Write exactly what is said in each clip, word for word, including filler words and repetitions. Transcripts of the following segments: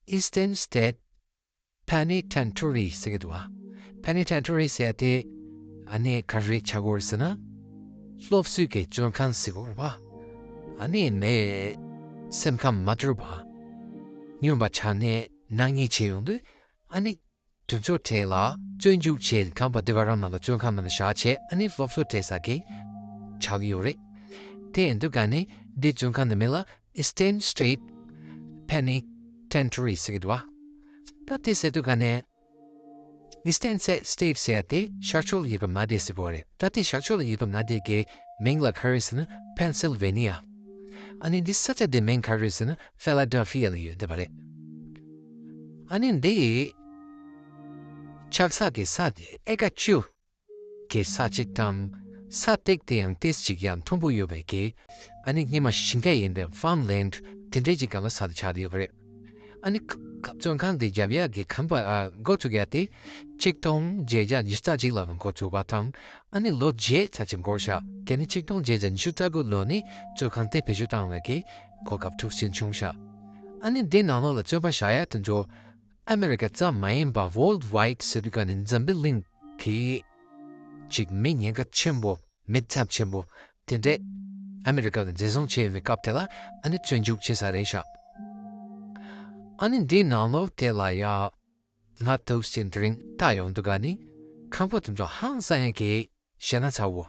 Eastern State Penitentiary ཟེར་གྱི་འདུག་བ། Penitentiary ཟེར་ཡ་དེ་ཨ་ནི་ག་རེ་ཆགས་ཀྱི་ཡོད་རེད་ཟེར་ན། སློབ་གསོའི་གི་བཙོན་ཁང་ཟེར་གྱི་ཡོད་རེད་བ། ཨ་ནི་མི་སེམས་ཁམས་མ་འདྲ་བ་སྨྱོན་པ་ཆགས་ནས་ནག་ཉེས་བྱས་ཡོང་དུས། ཨ་ནི་དེ་ཚོ་གྲས་ལ་བཙོན་འཇུག་བྱས། ཁང་པ་དེ་བ་རང་ནང་ལ་བཙོན་ཁང་ནང་ལ་བཞག་བྱས། ཨ་ནི་སློབ་གསོ་སྤྲད་ས་གི་ཆགས་ཀྱི་ཡོད་རེད། དེ་ཡིན་དུས་ག་ནས་འདི་བཙོན་ཁང་འདི་མིང་ལ་Eastern State Penitentiary ཟེར་གྱི་འདུག་བ། ད་དེ་ཟེར་དུས་ག་ནས་Eastern State ཟེར་ཡ་དེ་ཤར་ཕྱོགས་ལ་ཡོད་པ་མ་བསྡད་ཟེར་བ་རེད། ད་དེ་ཤར་ཕྱོགས་ལ་ཡོད་པ་མ་བསྡད་ཀྱི་མིང་ལ་ག་རེ་ཟེར་ན་Pennsylvania། ཨ་ནི་འདི་ས་ཆ་འདི་མིང་ག་རེ་ཟེར་ན་Philadelphia ལ་ཡོད་བསྡད་པ་རེད། ཨ་ནི་འདི་ཆགས་ས་གི་ས་དེ་ཨེ་ཀ་བཅུ་གི་ས་གཅིག་དང་། ས་སྟེགས་དེ་ཡང་ཏོག་ཙམ་ཅིག་ཡང་མཐོན་པོ་ཡོད་པའི་གི། ཨ་ནི་སྔོན་མ་ཞིང་ཁ་ཡིན་པའི་farmland དེ་འདྲའི་ཅིག་སྒང་ལ་ས་དེ་ཆགས་བསྡད་ཡོད་པ་རེད། ཨ་ནི་ཁ་ཁ་བཙོན་ཁང་དེ་རྒྱབ་ཡག་གི་ཁང་པ་ཨ་འགོ་ཚུགས་ཡག་དེ་ཆིག་སྟོང་བརྒྱད་བརྒྱ་ཉི་ཤུ་རྩ་གཅིག་ལ་འགོ་ཚུགས་པ་དང་། ཨ་ནི་ལོ་བརྒྱད་ཙམ་ཅིག་འགོར་ཤག་དེ་ནི་ཆིག་སྟོང་བརྒྱད་བརྒྱ་ཉི་ཤུ་རྩ་དགུ་ལོ་ནི་བཙོན་ཁང་དེ་བེད་སྤྱོད་བཏང་བའི་གི་གོ་སྐབས་ཐུགས་རྗེ་བྱུང་ཤག་ཨ་ནི་འདི་ནང་ལོགས་ལ་བཙོན་པ་བཞག་ཡག་དེ་ཚོ་ཨ་མེ་རི་ཀ་ཙམ་མ་ཡིན་པ་worldwide ཟེར་དུས་ག་ནི་འཛམ་བུ་གླིང་གི་ཅིག་མི་ཉེན་ཁ་ཆེན་པོ། མི་ཚབས་ཆེན་པོ་དེ་འདྲས་ཨ་མེ་རི་ཀ་གི་འཛིན་བཟུང་བྱས་ཡོད་པའི་སྐབས་དེ་ལ་ཨ་ནི་བཙོན་འཇུག་བྱས་ས་རེད་ཤག་ཨ་ནི་འདི་ནང་ལོགས་དེ་ལ་ཡ་ང་ཐུགས་རྗེ་དེ་རིང་ལྟ་ཡོང་དུས་ག་ནི་ཁང་པ་དེ་ཚོ་ཧང་སང་ཡག་གི་ཞེད་སྣང་ཚ་བོ།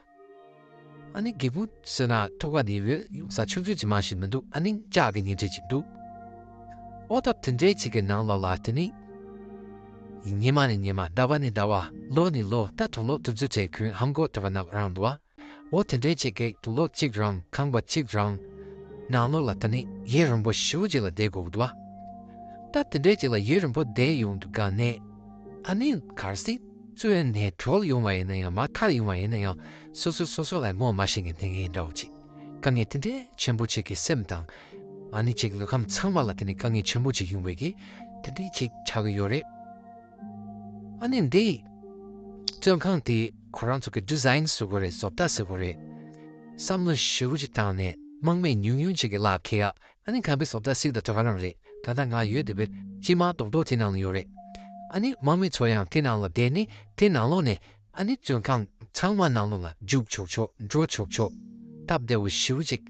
ཨ་ནི་སྒེའུ་ཁུང་ཟེར་ན་ཐོག་ཁ་དེ་ཡོད་ས་ཆུང་ཆུང་ཅིག་མ་ཞིག་མི་འདུག་ཨ་ནི་ལྕགས་ཀྱི་ཉལ་ཁྲི་ཅིག་འདུག་ཨོ་ད་དེ་འདྲའི་ཅིག་གི་ནང་ལོགས་ལ་དེ་ནི་ཉི་མ་ནས་ཉི་མ། ཟླ་བ་ནས་ཟླ་བ། ལོ་ནས་ལོ། ད་དུང་ལོ་དུས་ཚོད་བྱས་ཁུན་ཧམ་གོ་ཐུབ་པ་ནང་རང་འདུག་བ། འོ་དེ་འདྲའི་ཅིག་གི་དུང་ལོ་གཅིག་རང་ཁང་པ་གཅིག་རང་ནང་ལོགས་ལ་ད་ནི་ཡུན་རིང་པོ་ཞེ་པོ་ཅིག་ལ་བསྡད་དགོས་ཀྱི་འདུག་བ། ད་དེ་འདྲའི་ཅིག་ལ་ཡུན་རིང་པོ་བསྡད་ཡོང་དུས་ག་ནས་ཨ་ནི་གལ་སྲིད་བཙོན་ནས་གྲོལ་ཡོང་བ་ཡིན་ན་ཡང་མར་ཐར་ཡོང་བ་ཡིན་ན་ཡང་སོ་སོ་སོ་སོ་ལ་ངོ་མ་ཤེས་མཁན་དེ་འདྲ་བོ་ཅིག་དཀའ་ངལ་དེ་འདྲའི་ཆེན་པོ་ཅིག་གི་སེམས་དང་། ཨ་ནི་ཅིག་ལུས་ཁམས་ཚང་མ་ལ་དེ་ནི་དཀའ་ངལ་ཆེན་པོ་ཅིག་ཡོང་བའི་གི་དེ་འདྲའི་ཅིག་ཆགས་ཀྱི་ཡོད་རེད། ཨ་ནི་འདི་བཙོན་ཁང་དེ་ཁོ་རང་ཚོ་གི་ཌི་ཛའིན་ཟེར་དགོས་རེད། བཟོ་ལྟ་ཟེར་དགོས་རེད། བསམ་བློ་ཞེ་པོ་ཅིག་བཏང་ནས་དམག་མི་ཉུང་ཉུང་ཅིག་གི་ལག་ཁེལ་ཡག་ཨ་ནི་ཁང་པའི་བཟོ་ལྟ་སྲིད་དང་དོ་ག་རང་རེད། ད་ལྟ་ང་ཡོད་བསྡད་པའི་སྤྱི་དམངས་རྡོག་རྡོག་དེ་ནང་ལ་ཡོད་རེད། ཨ་ནི་དམག་མི་ཚོ་ཡང་དེ་ནང་ལ་བསྡད་ནས་དེ་ནང་ལོགས་ནས་ཨ་ནི་བཙོན་ཁང་ཚང་མ་ནང་ལོགས་ལ་རྒྱུག་ཆོག་ཆོག་འགྲོ་ཆོག་ཆོག་སྟབས་བདེ་བོ་ཞེ་པོ་ཅིག་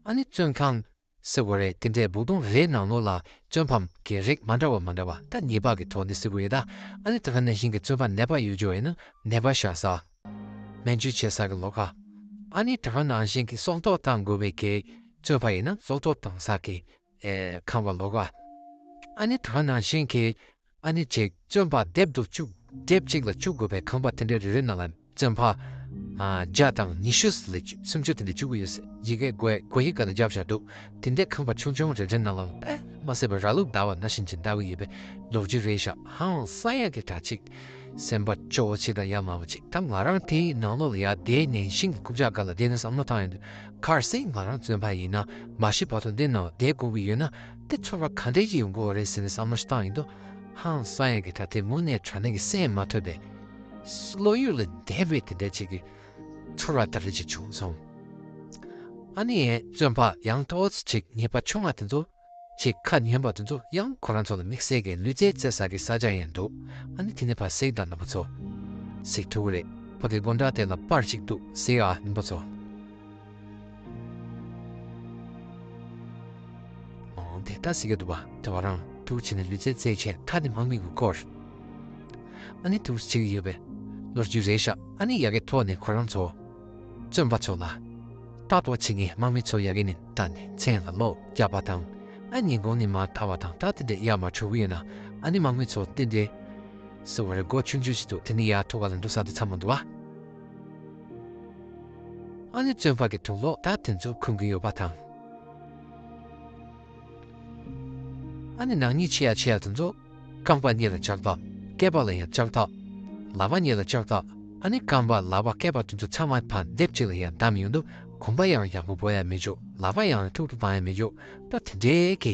ཨ་ནི་བཙོན་ཁང་ཟེར་དགོས་རེད། དེ་འདྲའི་སྦུག་དོང་རེའི་ནང་ལོགས་ལ་བཙོན་པ་གི་རིགས་མ་འདྲ་བ་མ་འདྲ་བ། ད་ཉེས་པ་གི་ཐོག་ནས་ཟེར་དགོས་ཡོད་ད། ཨ་ནི་དེ་ག་ནང་བཞིན་གྱི་བཙོན་པ་ནད་པ་ཡོད་ཆོག་ཡིན་ན་ནད་པ་བཞག་ས། སྨན་བཅོས་བྱེད་ས་གི་ལོགས་ཀ་ཨ་ནི་དེ་ག་ནང་བཞིན་གྱི་སྲོག་ཐོག་བཏང་དགོས་པའི་གི་བཙོན་པ་ཡིན་ན་སྲོག་ཐོག་བཏང་ས་གི་ཨེ་ཁང་པ་ལོགས་ཀ་ཨ་ནི་དེ་ག་ནང་བཞིན་གྱི་ཨ་ནི་ཅིག་བཙོན་པ་སྡེབ་དུ་བཅུག་སྡེབ་གཅིག་ལ་བཅུག་དགོས་པའི་ཁང་པ་དེ་འདྲའི་རེ་རེ་ནང་ལ་བཙོན་པ་ཨ་བརྒྱ་དང་ཉི་ཤུ་ལས་བཅུ་སུམ་ཅུ་དེ་འདྲ་བཅུག་གི་ཡོད་ཟེར། ཡི་གེ་གོ་ཡི་ག་ལ་རྒྱབ་བཞག་འདུག་དེ་འདྲའི་ཁང་པ་ཆུང་ཆུང་རེ་རེ་ནང་ལ་ཨེ་མ་ཟད་པའི་ར་ལུག་བདའ་བ་ནང་བཞིན་ཅིག་བདའ་གི་ཡོད་པའི་ལོ་རྒྱུས་རེད་ཤག་ཧང་སང་ཡག་གི་དྲ་ཅིག་སེམས་པ་སྐྱོ་བོ་ཅིག་དང་ཡ་མ་བ་ཅིག་ད་ང་རང་དེའི་ནང་ལོགས་ལ་ཡ་བསྡད་ནས་ཤིང་གི་རྐུབ་བཀྱག་སྒང་ལ་བསྡད་ནས་བསམ་བློ་བཏང་ཡོང་དུས། གལ་སྲིད་ང་རང་བཙོན་པ་ཡིན་ན་མ་ཤི་བར་དུ་འདི་ནང་བསྡད་དགོས་ཀྱི་ཡོད་ན་དེ་ཚོར་བ་ག་འདྲས་ཅིག་ཡོང་གི་ཡོད་རེད་ཟེར་ནས་བསམ་བློ་ཞིག་བཏང་ཡོང་དུས། ཧང་སང་ཡག་གི་དྲ་དེ་དངོས་གནས་དྲང་གནས་ཀྱི་སེམས་མ་ཐོབ་པའི་བློ་ཡུལ་ལས་འདས་པའི་དེ་འདྲ་ཅིག་གི་ཚོར་བ་ལྟ་རེ་ཅིག་བྱུང་སོང་། ཨ་ནི་བཙོན་པ་ཡང་ཏོག་ཙམ་ཅིག་ཉེས་པ་ཆུང་བ་དེ་ཚོ་ཅིག་ཁ་ཉན་པ་དེ་ཚོ་ཡང་ཁོ་རང་ཚོ་ལ་དམིགས་བསལ་གྱི་ལུས་རྩལ་རྩེ་ས་གི་ས་ཆ་ཡང་འདུག་ཨ་ནི་དེ་ནས་ཕར་གཟིགས་དང་རྣམ་པ་ཚོ། གཟིགས་ཐུབ་ཀྱི་རེད། ཕ་གི་དགོང་དག་དེ་ལ་པར་ཅིག་འདུག་གཟིགས་ཨ་རྣམ་པ་ཚོ། ཨོ་དེ་ལྟ་ཟེར་གྱི་འདུག་པ། དེ་བ་རང་ཐུག་བྱས་ནས་ལུས་རྩལ་རྩེད་བྱས་ཁ་ནས་དམག་མི་གི་སྐོར། ཨ་ནི་ཐུག་བྱེད་ཀྱི་ཡོད་པའི་ལོ་རྒྱུས་རེད་ཤག་ཨ་ནི་ཡ་གི་ཐོག་ནས་ཁོ་རང་ཚོ་བཙོན་པ་ཚོ་ལ་ལྟ་རྟོག་བྱེད་མཁན་དམག་མི་ཚོ་ཡ་གི་ནས་ལྟ་ནས་མཚན་ལ་ལོག་རྒྱབ་པ་དང་། ཨ་ཉིན་གུང་ནས་མར་ཐར་བ་དང་ད་དེ་འདྲས་ཡར་མར་འགྲོ་གི་ཡོད་ན་ཨ་ནི་དམག་མི་ཚོ་དེ་འདྲས་སུ་བ་རེ་སྒོ་ཆུང་ཆུང་ཞིག་འདུག་དེ་ནས་ཡར་ཐུག་ག་ལ་འགྲོ་ས་དེ་ཚང་མ་འདུག་པ། ཨ་ནི་བཙོན་པ་གི་དུག་ལོག་ད་དེ་ཚོ་འཁུར་གི་ཡོད་པ་དང་། ཨ་ནི་ནག་ཉེས་ཆེ་ཡ་ཆེ་ཡ་དེ་ཚོ་རྐང་པ་གཉིས་ལ་ལྕགས་ཐག་སྐེད་པ་ལ་ཡང་ལྕགས་ཐག་ལག་པ་གཉིས་ལ་ལྕགས་ཐག་ཨ་ནི་རྐང་པ་ལག་པ་སྐེད་པ་དེ་ཚོ་ཚང་མ་ཕར་སྡེབ་གཅིག་ལ་ཡང་བསྡམས་ཡོང་དུས་གོམ་པ་ཡང་ཡག་པོ་སྤོ་ཡ་མི་འཇུག་ལག་པ་ཡང་ཐུག་ཐུག་སྤང་ཡ་མི་འཇུག་ད་དེ་འདྲའི་གི་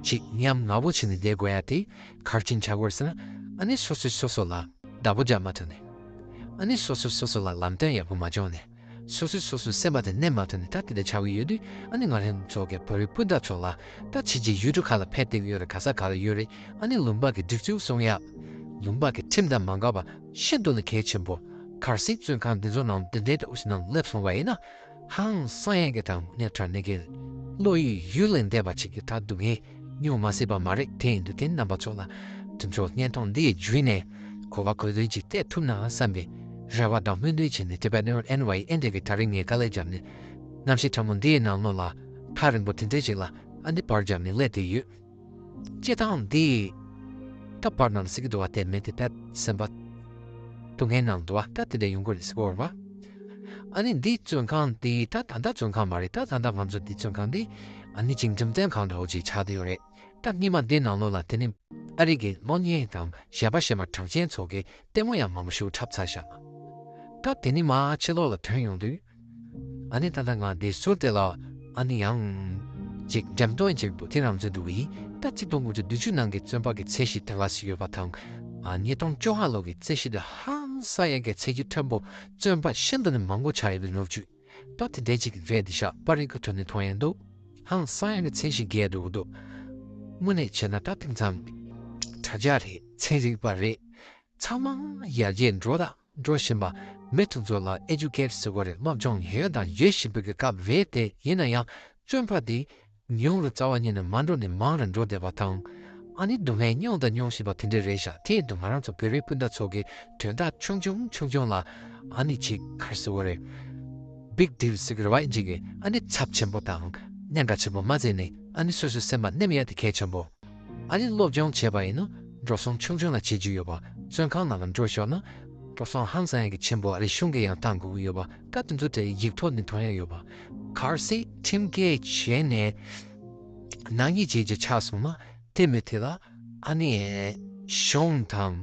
ཅིག་ཉམ་ང་པོ་བྱས་ནས་བསྡད་དགོས་ཡ་དེ་ག་རེ་བྱས་ནས་ཆགས་ཀྱི་ཡོད་ཟེར་ན། ཨ་ནི་སོ་སོས་སོ་སོ་ལ་བདག་པོ་རྒྱག་མ་ཐུབ་ནས། ཨ་ནི་སོ་སོས་སོ་སོ་ལ་ལམ་སྟོན་ཡག་པོ་མ་བྱུང་ནས། སོ་སོས་སོ་སོའི་སེམས་པ་དེ་གནས་མ་ཐུབ་ནས་ད་དེ་འདྲ་ཆགས་ཀྱི་ཡོད་དུས། ཨ་ནི་ང་རང་ཚོ་གི་བོད་རིགས་སྤུན་ཟླ་ཚོ་ལ་ད་ཕྱི་རྒྱལ་ཡུལ་གྲུ་ཁག་ལ་ཕེབས་བསྡད་ཀྱི་ཡོད་རེད། ག་ས་ག་ལ་ཡོད་རེད། ཨ་ནི་ལུང་པ་གི་སྒྲིག་འཛུགས་སྲུང་ཡག་ལུང་པ་གི་ཁྲིམས་དང་མ་འགལ་བ་ཤིན་ཏུ་ནས་གལ་ཆེན་པོ། གལ་སྲིད་བཙོན་ཁང་འདི་ཚོ་ནང་འདི་འདྲའི་འདྲ་བོ་ཞིག་ནང་སླེབས་སོང་བ་ཡིན་ན། ཧང་སང་ཡག་གི་དང་ནས་དྲང་གནས་ཀྱི་བློ་ཡིད་ཡུལ་ལས་འདས་པ་ཅིག་གི་ད་སྡུག་བསྔལ་མྱོང་མ་སྲིད་པ་མ་རེད། དེ་ཡིན་དུས་དེ་རྣམ་པ་ཚོ་ལ་དེ་ཚོ་བརྙན་ཐུང་འདི་ཡི་བརྒྱུད་ནས་གོ་བ་གོ་དོན་ཅིག་སྤྲད་ཐུབ་ན་བསམ་པའི་རེ་བ་དང་སྨོན་འདུན་བྱས་ནས། Tibetan N Y N D གི་ད་རིང་ངས་དཀའ་ལས་བརྒྱབ་ནས་གནམ་གཤིས་ཁྲ་མོ་འདི་ཡི་ནང་ལོགས་ལ་ཐག་རིང་པོ་དེ་འདྲའི་ཅིག་ལ་ཨ་ནི་པར་བརྒྱབ་ནས་སླེབས་བསྡད་ཡོད། སྤྱིར་བཏང་འདི་ད་པར་ནང་ཟེར་གྱི་འདུག་བ། དེ་མེད་དེ་ད་སེམས་པ་སྡུག་བསྔལ་ནང་འདུག་བ། ད་དེ་འདྲ་ཡོང་གི་རེད་ཟེར་གྱི་ཡོད་རེད་བ། ཨ་ནི་འདི་བཙོན་ཁང་འདི་ད་ད་ལྟ་བཙོན་ཁང་མ་རེད། ད་ད་ལྟ་ང་ཚོ་འདི་བཙོན་ཁང་འདི་ཨ་ནི་ཅིག་འགྲེམས་སྟོན་ཁང་འདྲ་བོ་ཅིག་ཆགས་བསྡད་ཡོད་རེད། ད་སྔོན་མ་འདི་ནང་ལོགས་ལ་དེ་ནི་ཨ་རི་གི་གློག་བརྙན་དང་གཞས་པ་གཞས་མ་གྲགས་ཅན་ཚོ་གི་ལྟད་མོ་ཡང་མང་པོ་ཞིག་འཁྲབ་ཚར་བཞག་ད་དེ་ནི་མར་ཕྱི་ལོགས་ལ་ཐོན་ཡོང་དུས། ཨ་ནི་ད་ལྟ་ང་འདི་ཟུར་དེ་ལ་ཨ་ནི་ཡང་ཅིག་འགྲེམས་སྟོན་ཅིག་འདུག་དེ་རང་ཚོ་འདུག་གི་ཡིན། ད་གཅིག་སྟོང་དགུ་བརྒྱ་བདུན་ཅུ་ནང་གི་བཙོན་པ་གི་ཚད་གཞི་དེ་ག་ཞིག་ཡོད་པ་དང་། ཨ་ཉིས་སྟོང་བཅོ་ལྔ་ལོ་གི་ཚད་གཞི་དེ་ཧང་སང་ཡག་གི་ཚད་གཞི་མཐོན་པོ། བཙོན་པ་ཤིན་ཏུ་ནས་མང་པོ་ཆགས་ཡོད་པའི་ལོ་རྒྱུས་ད་དེ་འདྲའི་ཅིག་རེད། འདི་ཤག་པར་རིས་ཀྱི་ཁྲོད་ནས་མཐོང་ཡང་འདུག་ཧང་སང་ཡག་གི་ཚད་གཞི་བརྒལ་འགྲོ་གི་འདུག་དངོས་གནས་བྱས་ན་ད་དེང་སང་དྲ་རྒྱ་རེད། ཚན་རིག་པ་རེད། ཚང་མ་ཡར་རྒྱས་འགྲོ་དང་འགྲོ་བཞིན་པ། མི་དེ་ཚོ་ལ་ཨེ་ཌུ་ཀེཊ་ཟེར་དགོས་རེད། སློབ་སྦྱོང་ཡོད་དང་ཡོད་བཞིན་པའི་གི་སྐབས་རེད་དེ། ཡིན་ན་ཡང་བཙོན་པ་དེ་ཉུང་རུ་རྩ་བ་ཉིད་ནས་མ་འགྲོ་ནས་མང་རུ་འགྲོ་བསྡད་པ་དང་། ཨ་ནི་སྡུག་བསྔལ་མྱོང་དང་མྱོང་བཞིན་པ་དེ་འདྲ་རེད་ཤག་དེ་ཡིན་དུས་ང་རང་ཚོ་བོད་རིགས་སྤུན་ཟླ་ཚོ་གི་དོན་དག་ཆུང་ཆུང་ཆུང་ཆུང་ལ་ཨ་ནི་ཅིག་ག་རེ་ཟེར་དགོས་རེད། བིག་ཌིལ་ཟེར་གི་རེད་བ། ཅིག་གི་ཨ་ནི་ཚབས་ཆེན་པོ་དང་གནད་འགག་ཆེན་པོ་མ་བརྩིས་ནས། ཨ་ནི་སོ་སོའི་སེམས་པ་ནེམ་ཡག་དེ་གལ་ཆེན་པོ། ཨ་ནི་སློབ་སྦྱོང་བྱས་པ་ཡིན་ན་འགྲོ་སོང་ཆུང་ཆུང་ལ་བྱེད་རྒྱུ་ཡོད་པ། བཙོན་ཁང་ནང་ལ་འགྲོ་ཤོར་ན་འགྲོ་སོང་ཧང་སང་ཡག་གི་ཆེན་པོ་ཨ་རི་གཞུང་གིས་ཡང་བཏང་དགོས་ཀྱི་ཡོད་པ། ད་དེ་ཚོ་དེ་ཡིག་ཐོག་ནས་མཐོང་ཡག་ཡོད་པ། གལ་སྲིད་ཁྲིམས་འགལ་བྱས་ནས་ནག་ཉེས་བྱེད་རྒྱུ་ཆགས་སོང་ན། དེ་མི་དེ་ལ་ཨ་ནི་གཞུང་དང་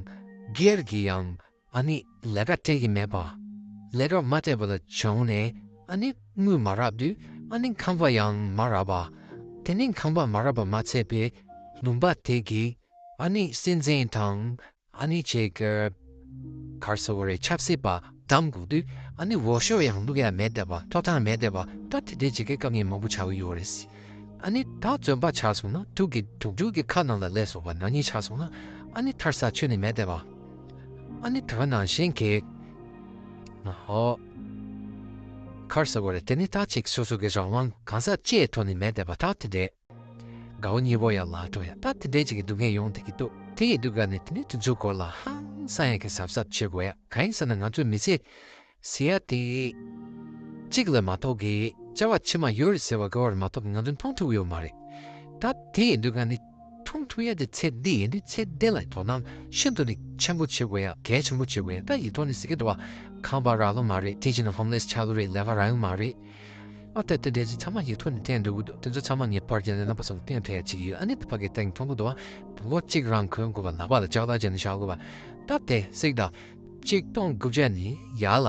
སྒེར་གྱི་ཡང་ཨ་ནི་ལས་ཀ་སྤྲད་ཀྱི་མེད་པ། ལས་ཀ་མ་སྤྲད་པ་ལ་བྱུང་ནས་ཨ་ནི་དངུལ་མ་རག་དུས་ཨ་ནི་ཁང་པ་ཡང་མ་རག་པ། དེ་ནས་ཁང་པ་མ་རག་པ་མ་ཚད་པའི་ལུང་པ་དེ་གི་ཨ་ནི་སྲིད་འཛིན་དང་ཨ་ནི་ཅིག་ག་རེ་ཟེར་དགོས་རེད། ཆབ་སྲིད་པ་བདམས་དགོས་དུས་ཨ་ནི་འོས་ཤོག་ཡང་བླུག་ཡག་མེད་བསྡད་པ། ཐོབ་ཐང་མེད་བསྡད་པ། ད་དེ་འདྲའི་ཅིག་གི་དཀའ་ངལ་མང་པོ་ཆགས་ཀྱི་ཡོད་རེད། ཨ་ནི་ད་བཙོན་པ་ཆགས་སོང་ན། དུག་གི་དུག་སྦྲུལ་གྱི་ཁ་ནང་ལ་སླེབས་སོང་བ། ནག་ཉེས་ཆགས་སོང་ན་ཨ་ནི་ཐར་ས་ཁྱོན་ནས་མེད་བསྡད་པ། ཨ་ནི་ད་ག་ནང་བཞིན་གྱི་ཧོ་ག་རེ་ཟེར་དགོས་རེད། དེ་ནི་ད་ཅིག་སོ་སོ་གི་རང་དབང་གང་ཟག་གཅིག་ཐོག་ནས་མེད་བསྡད་པ། ད་དེ་འདྲའི་དགའ་བོ་ཉེ་བོ་ཡང་ལ་འགྲོ་ཡག་ད་དེ་འདྲའི་ཅིག་གི་སྡུག་བསྔལ་ཡོང་བསྡད་ཀྱི་འདུག་དེ་ཡིན་དུས་ག་ནས་དེ་ནི་དེ་ཚོའི་སྐོར་ལ་ཧང་སང་ཡག་གི་གཟབ་གཟབ་བྱེད་དགོས་ཡག་གང་ཡིན་ཟེར་ན། ང་ཚོའི་མི་ཚེ་ཟེར་ཡག་དེ་གཅིག་ལ་མ་གཏོགས་ཀྱི་བྱ་བ་ཕྱི་མ་ཡོད་རེད་ཟེར་བ་ག་བར་མ་གཏོགས་ང་ཚོས་མཐོང་ཐུབ་ཡོད་མ་རེད། ད་དེ་ཡིན་དུས་ག་ནི་མཐོང་ཐུབ་ཡག་དེ་ཚེ་འདི་ཡིན་དུས་ཚེ་འདི་ལ་དོ་སྣང་ཤིན་ཏུ་ནས་ཆེན་པོ་བྱེད་དགོས་ཡག་གལ་ཆེན་པོ་བྱེད་དགོས་ཡག་ད་ཡིག་ཐོག་ནས་ཟེར་གྱི་འདུག་བ། ཁང་པ་རག་ལོ་མ་རེད། དེ་བྱས་ན་ཧོམ་ལེས་ཆགས་ལོ་རེད། ལས་ཀ་རག་ཡོང་མ་རེད། ཨ་ད་དེ་འདྲ་ཅིག་ཚང་མ་ཡིག་ཐོག་ནས་བསྟན་འདུག་གི་འདུག་དེ་ཚོ་ཚང་མ་ངས་པར་རྒྱབ་ནས་རྣམ་པ་ཚོར་བསྟན་ཐུབ་ཡག་ཅིག་ཡོད། ཨ་ནི་ད་ཕ་གི་སྟེང་མཐོང་གི་འདུག་བ། བུ་མོ་གཅིག་རང་གོན་དགོས་པ། ལག་པ་ལ་ལྕགས་ཐག་བྱས་ནས་བཞག་དགོས་པ། ད་དེ་གཟིགས་དང་། གཅིག་སྟོང་དགུ་བརྒྱ་ནས་ཡར་ལ་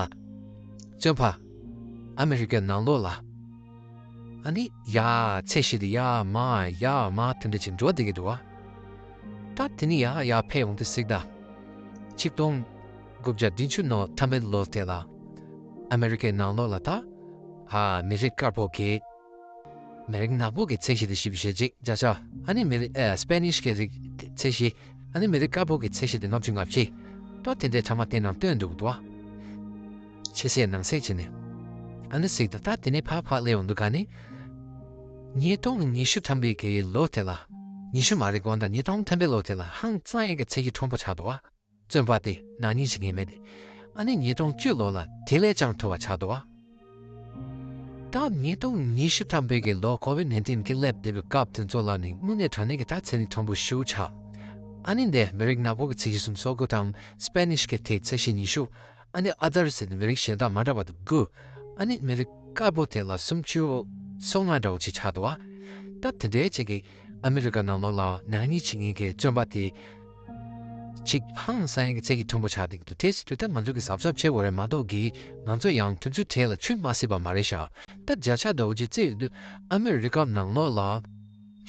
བཙོན་པ་ཨ་མི་རི་ཀའི་ནང་ལོགས་ལ་ཨ་ནི་ཡར་ཚད་གཞི་དེ་ཡར་མར་ཡར་མར་དེ་འདྲ་ཅིག་འགྲོ་བསྡད་ཀྱི་འདུག་བ། ད་དེ་ནས་ཡར་ཡར་འཕེལ་ཡོང་དུས་གཟིགས་དང་། གཅིག་སྟོང་དགུ་བརྒྱ་བདུན་ཅུ་ནང་ཐམ་པའི་ལོ་དེ་ལ་ཨ་མི་རི་ཀའི་ནང་ལོགས་ལ་ད་ཨ་མི་རིགས་དཀར་པོ་གི་མི་རིགས་ནག་པོ་གི་ཚད་གཞི་དེ་ཞིབ་བཤད་ཅིག་བརྒྱ་ཆ། ཨ་ནི་མི་རིགས་ཨ་སྤེ་ནིཤ་གི་རིགས་ཚད་གཞི། ཨ་ནི་མི་རིགས་དཀར་པོ་གི་ཚད་གཞི་དེ་ལྔ་བཅུ་ང་བཞི། ད་དེ་འདྲའི་ཐ་མ་དེ་ནང་སྟོན་འདུག་འདུག་བ། ཕྱི་གསལ་ནང་གསལ་བྱས་ནས། ཨ་ནི་གཟིགས་དང་། ད་དེ་ནས་ཕར་ཕར་སླེབས་ཡོང་དུས་ག་ནི། ཉིས་སྟོང་ཉི་ཤུ་ཐམ་པའི་གི་ལོ་དེ་ལ། ཉི་ཤུ་མ་རེད། དགོངས་དག་ཉིས་སྟོང་ཐམ་པའི་ལོ་དེ་ལ་ཧང་སང་ཡག་གི་ཚད་གཞི་མཐོན་པོ་ཆགས་འདུག་བ། བཙོན་པ་དེ་ནག་ཉེས་བྱེད་མཁན་མེད་དེ། ཨ་ནི་ཉིས་སྟོང་བཅུ་ལོ་ལ་དེ་ལས་ཀྱང་མཐོ་བ་ཆགས་འདུག་བ། ད་ཉིས་སྟོང་ཉི་ཤུ་ཐམ་པའི་གི་ལོ་ཀོ་ཝིཌ་ནའིན་ཊིན་གི་སླེབས་བསྡད་པའི་སྐབས་དེ་ཚོ་ལ་ནི་དངོས་གནས་དྲང་གནས་ཀྱི་ད་ཚད་ནི་མཐོན་པོ་ཞེ་པོ་ཆགས། ཨ་ནི་འདི་མི་རིགས་ནག་པོ་གི་ཚད་གཞི་སུམ་ཅུ་སོ་དགུ་དང་སྤེ་ནིཤ་གི་དེ་ཚད་གཞི་ཉི་ཤུ། ཨ་ནི་ཨ་དར་ཟེར་ནི་མི་རིགས་གཞན་དག་མ་འདྲ་བ་དེ་དགུ། ཨ་ནི་མི་རིགས་དཀར་པོ་དེ་ལ་སུམ་ཅུ་སོ་ལྔ་འདྲ་བོ་ཅིག་ཆགས་འདུག་བ། ད་དེ་འདྲའི་ཅིག་གི་ཨ་མི་རི་ཀ་ནང་ལོགས་ལ་ནག་ཉེས་བྱེད་མཁན་གྱི་བཙོན་པ་དེ་ཅིག་ཧང་སང་ཡག་གི་ཚད་གཞི་མཐོན་པོ་ཆགས་བསྡད་ཀྱི་འདུག་དེ་ཟེར་དུས་ད་ང་ཚོ་གིས་གཟབ་གཟབ་བྱེད་དགོས་རེད་མ་གཏོགས་ཀྱི། ང་ཚོ་ཡང་དུས་ཚོད་དེ་ལ་ཆུད་མ་སྲིད་པ་མ་རེད་ཤག་ད་བརྒྱ་ཆ་འདྲ་བོ་ཅིག་བརྩིས་ཡོང་དུས་ཨ་མི་རི་ཀ་ནང་ལོགས་ལ་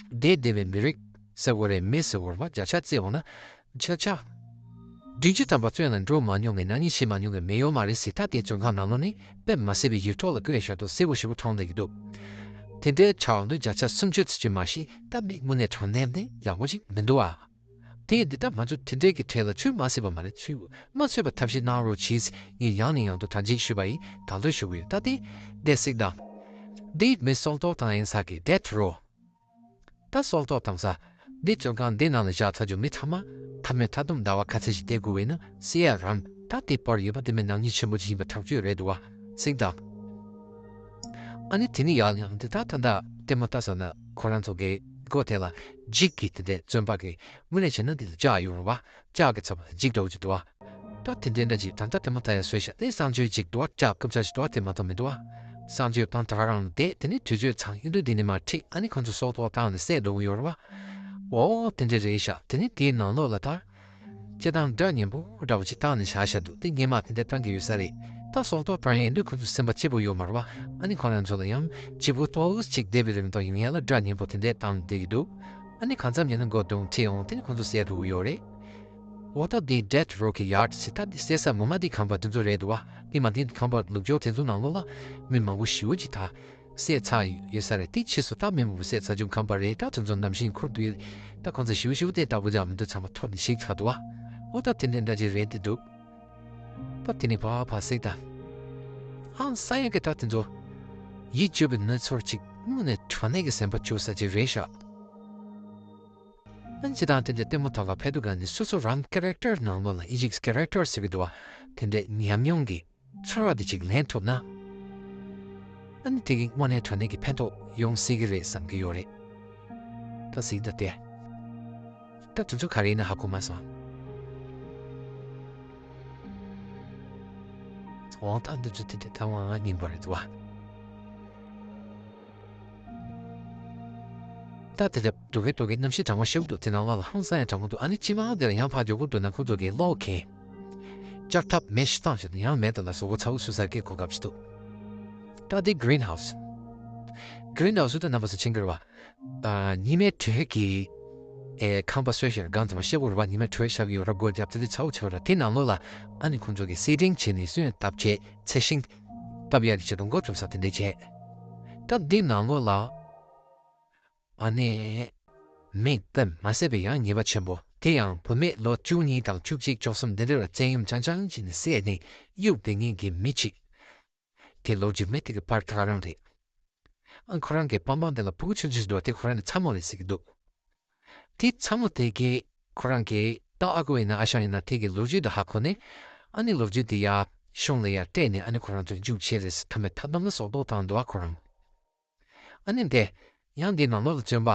བསྡད་བསྡད་པའི་མི་རིགས་ཟེར་དགོས་རེད། མི་ཟེར་དགོས་རེད་པ། བརྒྱ་ཆ་བརྩིས་འོང་ན་བརྒྱ་ཆ་ སྒྲིག་གཞི་དམ་པ་བཙོན་ལ་འགྲོ་མ་མྱོང་བའི་ནག་ཉེས་བྱེད་མ་མྱོང་བའི་མི་ཡོད་མ་རེད་ཟེར། ད་ལྟའི་བཙོན་ཁང་ནང་ལོགས་ནས་དཔེ་མ་སྲིད་པའི་ཡིག་ཐོག་ལ་བཀོད་བཞག་འདུག་གསལ་པོ་ཞེ་པོ་མཐོང་བསྡད་ཀྱི་འདུག་དེ་འདྲའི་ཆགས་འདུག་བརྒྱ་ཆ་སུམ་ཅུ་ཙམ་ཅིག་མ་ཤེས། ད་མི་དངོས་གནས་དྲང་གནས་ནས་ཡག་པོ་ཅིག་མི་འདུག་ཨ། དེ་འདི་ལྟར་ང་ཚོ་དེ་འདྲའི་གི་གྲས་ལ་ཚུད་མ་སྲིད་པ་མ་རེད། ཚུད་མ་ཚུད་པ་ཐབས་ཤེས་གནང་རོགས་གྱིས། ངས་ཡང་ནས་ཡང་དུ་དྲན་འཇིགས་ཞུས་པ་ཡིན། དང་དོད་ཞུ་གི་ཡོད། ད་དེ་འདས་སྲིད་དང་། འདི་མི་སྲོག་ཐོག་དང་ཡིན་ས་གི་death row། ད་སྲོག་ཐོག་དང་ས། འདི་བཙོན་ཁང་འདི་ནང་ལ་བཞག་ཚར་རྒྱུ་མི་ཚང་མ་མཐའ་མའི་མཐའ་སྡོམ་ཟླ་བ་ཁ་ཚ་ཞིག་བསྡད་དགོས་པས་ན་སྲིད་ཡ་རང་། ད་དེ་བར་ཡོད་པ་དེ་མི་ནག་ཉེས་ཆེན་པོ་ཅིག་ཡིན་པ་ཐག་ཆོད་རེད་འདུག་བ། སྲིད་དང་། ཨ་ནི་དེ་ནི་ཡག་ཡང་དེ་ད་ད་ད་ལྟད་མོ་ལྟ་ས་ན་ཁོ་རང་ཚོ་གི་སྒོ་དེ་ལ་འཇིགས་ཀྱི་དེ་འདྲའི་བཙོན་པ་གི་དངོས་གནས་བྱས་ན་དེ་ལ་ལྕགས་ཡོང་རུང་བ། ལྕགས་ཀྱི་ཚབ་ལ་འཇིགས་འདྲ་བོ་ཅིག་འདུག་བ། ད་དེ་འདྲའི་འདྲ་ཅིག་ད་ལྟ་དེ་མ་ཐག་ཡ་བཟོས་ཤག་དེ་གསང་སྤྱོད་ཅིག་འདུག་བ། ལྕགས་རྐུབ་ཆ་ཞིག་འདུག་བ། དེ་མ་གཏོགས་མི་འདུག་བ། གསང་སྤྱོད་བཏང་དྲག་རང་དེ་དེ་ནི་དུས་ཚོད་ཚང་ཡིན་དུས་དེ་ནི་མ་ཁྲིད། ཨ་ནི་ཁོ་ཚོ་སྲོག་ཐོག་བཏང་ནས་བསད་འགྲོ་གི་ཡོད་རེད་བ། འོ་དེ་འདྲ་རེད་ཤག་དེ་ནི་དེའི་ནང་ལོགས་ལ་ད། སྤྱིར་བཏང་སྒྲ་སྙན་པོ་འདྲ་བོ་ཅིག་བཏང་ནས་བཞག་བཞག་འདུག་དེ་སྔས་མ་དེ་འདྲ་བཏང་གི་ཡོད་ས་རེད། ད་སྲོག་ཐོག་བཏང་ཡིན་དུས་ཁོ་ཚོ་སེམས་པ་སྐྱིད་པོ་ཡོད་མ་རེད་བ། ཨ་ནི་ཁོ་རང་ཚོ་ལ་ཡང་སྐྱིད་པོ་ཏོག་ཙམ་ཅིག་བསྡད་པའི་རིང་དུ་ཡིན་ཡ་ལ་སྒྲ་སྙན་པོ་དེ་འདྲ་བཏང་བསྡད་ཀྱི་འདུག་ཨ་ནི་གང་འཚམ་ཉན་ན་མགོ་རྡུང་ཁྲིད་འོང་དེ་ནི་ཁོ་ཚོ་བསད་འགྲོ་གི་ཡོད་རེད། འོ་ད་དེ་death row གི་yard ཟེར་ད་དེ་བསད་ས་ངོ་མ་དེ་ཁང་པ་དེ་ཚོ་རེད་འདུག་བ། དེ་མ་དེ་ཁང་པ་ལུག་སྦྱོར་དེ་ཚོ་ནང་ལོགས་ལ་མི་མང་པོ་ཞེ་པོ་ཅིག་ད་བསད་ཚར་ཡོད་ས་རེད། དེ་ཕྱིས་སུ་ད་མི་མང་པོ་བསད་ཚར་རྒྱུ་ཁང་པ་རེད། ད་དེ་ཚོ་ནམ་ཞིག་འཁུར་དུ་ཡོད། ད་ཁོང་ཚོ་ཞེ་པོ་ཞེ་པོ་དེ་ལྟ་བུ་ཅང་མི་འདུག་ཚང་མ་ཐོར་ནས་ཞིག་ཚར་འདུག་བ། འོ་ད་དེ་འདྲ་འདྲ་ཅིག་རེད་དེ་འདུག་ད་དེ་ནི་ཕ་ཕ་སྲིད་ད། ཧང་སང་ཡ་གི་ད་དེ་ཚོ་ཡིད་སྐྱོ་བའི་གནས་ཚུལ་ཅིག་དངོས་གནས་དྲང་གནས་ཀྱི་སེམས་པ་སྐྱོ་ས་ཅིག་རེད་ཤག་ཨ་ནི་སྤྱིར་བཏང་དེ་འདྲའི་ལྟད་མོ་ཐོག་ལ་ཕེབས་དུས་ག་ནས་སོ་སོ་རང་character ནང་ལོགས་ལ་ཨི་ཇིག་character ཟེར་གི་འདུག་བ། དེ་འདྲའི་ཉམས་མྱོང་གི་ཚོར་བ་དེ་ཅིག་ལེན་ཐུབ་ན། ཨ་ནི་དེ་གི་དངོས་གནས་དྲང་གནས་ཀྱི་ཕན་ཐོགས་ཡོང་སྲིད་ཀྱི་རེད་བསམ་གྱི་ཡོད་རེད། ད་གཟིགས་ད་དེ། ད་དུས་ཚོད་ག་རེ་ཡིན་ན་ཧ་གོ་མ་སོང་། འོང་ད་དུས་ཚོད་དེ་དེ་ད་དབང་ང་ཉིན་པ་རེད་འདུག་བ། ད་དེ་འདྲ་འདུག་གི་འདུག་གི་གནམ་གཤིས་གྲང་མོ་ཞེ་པོ་འདུག་དེ་ནང་ལོགས་ལ་ཧང་སང་ཡང་གྲང་མོ་འདུག་ཨ་ནི་ཕྱི་མ་དེ་ལ་ཡང་ཕར་འགྲོ་གི་འདུག་ན་ཁོ་ཚོ་གི་གློག་གིས་ལྕགས་ཐབ་མེ་ཞིག་བཏང་བྱས་ཏེ་ཡང་མེ་དེ་ལ་བཟོ་བོ་ཚ་བོ་སུ་ས་སྐད་གོ་སྐབས་ཤིག་འདུག་ད་དེ་greenhouse། greenhouse་དེ་རྣམ་པ་ཚོ་མཁྱེན་གྱི་རེད་བ། ཨ། ཉི་མའི་དྲོད་ཀྱི་ཨེ་ཁང་པ་བཟོས་ཤིང་སྒང་ཙམ་ཤེལ་སྒོ་རེད་བ། ཉི་མའི་དྲོད་ཤར་གྱི་ཡོད་ར་སྒོ་བརྒྱབ་སྟེ་དེ་ཚ་བོ་ཆེ་བ་ར་དེ་ནང་ལོགས་ལ་ཨ་ནི་ཁོང་ཚོ་གི་seeding་བྱས་ནས་སོན་བཏབ་བྱས་ཚལ་ཤིང་བཏབ་ཡ་གི་ཆེད་དུ་འགོ་ཚུགས་ས་དེ་འདྲས་བྱས། ད་འདི་ནང་ལོགས་ལ་ཨ་ནི་མི་དཔེ་མ་སྲིད་པའི་ཡང་ཉེས་པ་ཆེན་པོ། དེ་ཡང་བུད་མེད་ལོ་བཅུ་གཉིས་དང་བཅུ་གཅིག་བཅུ་གསུམ་དེ་འདྲ་ལ་བཙན་གཡེམ་རྐྱང་རྐྱང་བྱས་ནས་བསད་ནས་གཡུགས་བསྡད་མཁན་གྱི་མི་གཅིག་དེ་ལོ་རྒྱུས་མེད་དེ་གི་པར་ད་ག་རང་རེད། ཨ་ཁོ་རང་གི་པང་པང་དེ་ལ་ཕྲུ་གུ་ཆུང་ཆུང་ཞིག་འདུག་དེ་ཁོ་རང་ནི་ཚ་མོ་རེད་ཟེར་གྱི་འདུག་དེ་ཚ་མོ་དེ་གིས་ཁོ་རང་གི་ད་ཨ་ཁུ་ཡིན་ན་ཨ་ཞང་ཡིན་ན་དེ་གི་ལོ་རྒྱུས་དེ་ཧ་གོ་ནས། ཨ་ནི་ལོ་རྒྱུས་དེ་ཡར་གཞུང་ལ་ཡར་སྤྲད་ནས་ཨ་ནི་ཁོ་རང་ཚོ་རྒྱུགས་ཆེ་རེད་ཟེར་མཐའ་མའི་མཐའ་སྡོམ་ལ་སྲོག་ཐོག་བཏང་འདུག་ཨ་ཁོ་རང་། ཨ་ནི་འདི་ཡང་འདི་ནང་ལོགས་ལ་བཙོན་པ།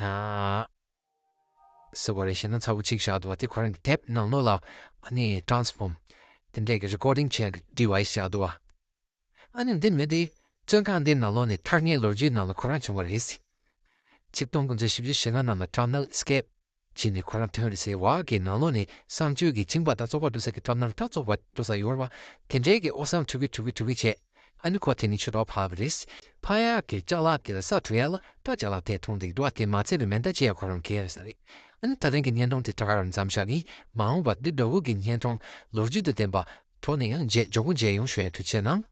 ཨ། ཟེར་བ་རེད། ཞེ་ན་ཚ་བོ་གཅིག་བཞག་འདུག་བ། དེ་ཁོ་རང་གི་ཊེབ་ནང་ལོགས་ལ་ཨ་ནི་transform དེ་འདྲས་ཀྱི་recording བྱེད་ཀྱི་device་བཞག་འདུག་བ། ཨ་ནི་འདི་མི་དེ་བཙོན་ཁང་འདི་ནང་ལོགས་ནས་ཐར་མཁན་ལོ་རྒྱུས་ནང་ལ་ཁོ་རང་བྱུང་བ་རེད། ཆིག་སྟོང་དགུ་བརྒྱ་བཞི་བཅུ་ཞེ་ལྔ་ནང་ལ་Tunnel Escape བྱས་ནས་ཁོ་རང་ཐོན་རེད་ཟེར་བ་གི་ནང་ལོགས་ནས་གསང་སྤྱོད་ཀྱི་སྦྱིན་པ་དང་བཙོག་པ་འགྲོ་ས་གི་tunnel ད་བཙོག་པ་འགྲོ་ས་ཡོད་རེད་བ། དེ་འདྲའི་གི་ཨོ་སང་འཁྲུག་གི་འཁྲུག་གི་འཁྲུག་གི་བྱས། ཨ་ནི་ཁོ་དེ་ནས་ཆུ་ཐོག་ཕབ་པ་རེད། ཕ་ཡག་གི་ཅ་ལག་དེ་ལ་ས་འཁྲུག་ཡ་ལ་ད་ཅ་ལག་དེ་མཐོང་འདུག་འདུག་བ། དེ་མ་ཚད་པའི་མེ་མདའ་ཅི་ཡ་ཁོ་རང་གི་ཡ་ས་རེད། ཨ་ནི་ད་ཐེངས་ཀྱི་བརྙན་ཐུང་དེ་ད་ག་རང་མཚམས་བཞག་གི། མ་འོངས་པ་འདི་འདྲ་བོ་གི་བརྙན་ཐུང་ལོ་རྒྱུས་དང་ལྡན་པ་ཐོག་ནས་ཡང་མཇལ་མགྱོགས་པོ་མཇལ་ཡོང་ཞུ་ཡ་ཐུགས་རྗེ་གནང་།